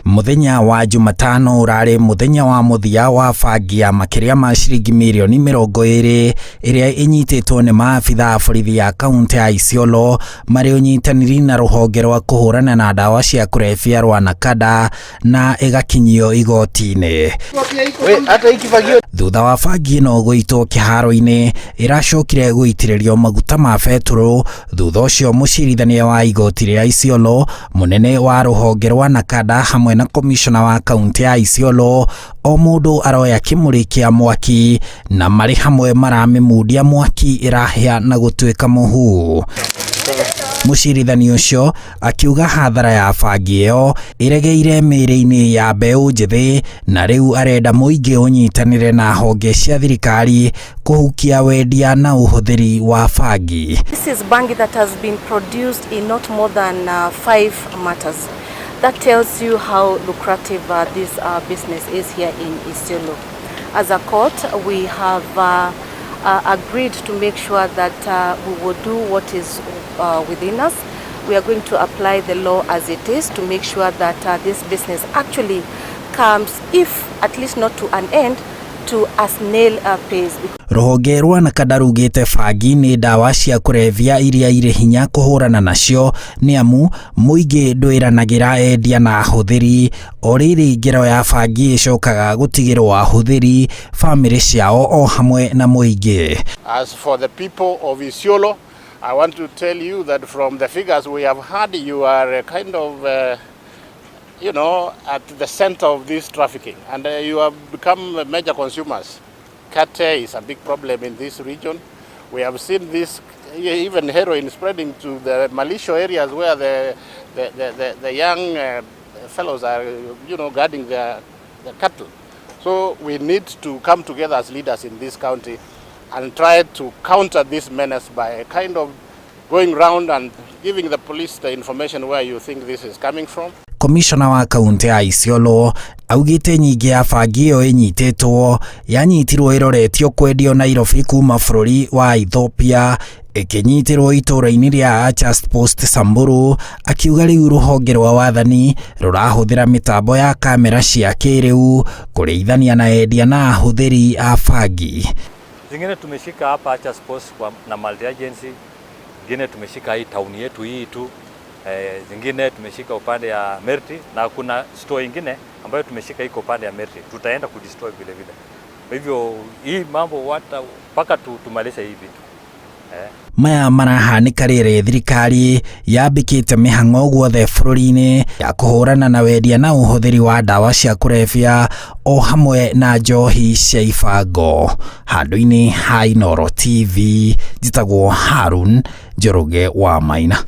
Mũthenya wa Jumatano ũrarĩ mũthenya wa mũthia wa bangi ya makĩria ma ciringi mirioni 20 ĩrĩa ĩnyitĩtwo nĩ maabitha a borithi ya kaunti ya Isiolo marĩ ũnyitanĩri na rũhonge rwa kũhũrana na ndawa cia kũrebia rwa NACADA na ĩgakinyio igoti-inĩ. Thutha wa bangi ĩno gũitwo kĩharo-inĩ, ĩracokire gũitĩrĩrio maguta ma betũrũ. Thutha ũcio mũcirithania wa igoti rĩa Isiolo, mũnene wa rũhonge rwa NACADA hamwe na komishona wa kaunti ya Isiolo, o mũndũ aroya kĩmũrĩ kĩa mwaki na marĩ hamwe maramĩmundia mwaki ĩrahĩa na gũtuĩka mũhu. Mũcirithania ũcio akiuga hathara ya bangi ĩyo ĩregeire mĩĩrĩ-inĩ ya mbeũ njĩthĩ na rĩu arenda mũingĩ ũnyitanĩre na honge cia thirikari kũhukia wendia na ũhũthĩri wa bangi. This is bangi that has been produced in not more than 5 matters. That tells you how lucrative this business is here in Isiolo. As a court, we have agreed to make sure that we will do what is within us. We are going to apply the law as it is to make sure that this business actually comes, if at least not to an end, to a snail pace. Rũhonge rwa NACADA rugĩte bangi nĩ ndawa cia kũrebia iria irĩ hinya kũhũrana nacio nĩ amu mũingĩ ndwĩranagĩra endia na ahũthĩri. O rĩrĩ ngero ya bangi ĩcokaga gũtigĩrwo ahũthĩri, bamĩrĩ ciao o hamwe na mũingĩ. As for the people of Isiolo, I want to tell you that from the figures we have had, you are a kind of, at the center of this trafficking, and you have become major consumers. Khat is a big problem in this region. We have seen this, even heroin spreading to the Malisho areas where the young fellows are guarding their cattle. So we need to come together as leaders in this county and try to counter this menace by kind of going round and giving the police the information where you think this is coming from. Komishona wa kaunti ya Isiolo augĩte nyingĩ ya bangi ĩyo ĩnyitĩtwo yanyitirwo ĩroretio kwendio Nairobi kuma bũrũri wa Ethiopia ĩkĩnyitĩrwo itũũra-inĩ rĩa Archers Post, Samburu. Akiuga rĩu rũhonge rwa wathani rũrahũthĩra mĩtambo ya kamera cia kĩrĩu kũrĩithania na endia na ahũthĩri a bangi. Zingine tumeshika hapa Archers Post kwa, na multi agency, zingine tumeshika hii town yetu hii tu, zingine tumeshika upande ya Merti na kuna store ingine ambayo tumeshika iko upande ya Merti, tutaenda kudestroy vile vile. Kwa hivyo hii mambo wata mpaka tumalize hii vitu. Maya marahanĩka rĩrĩ thirikari yambĩkĩte mĩhang'o guothe bũrũri-inĩ ya kũhũrana na wendia na ũhũthĩri wa ndawa cia kũrebia o hamwe na njohi cia ibango. Handũ-inĩ ha Inooro TV, njĩtagwo Harun Njoroge wa Maina.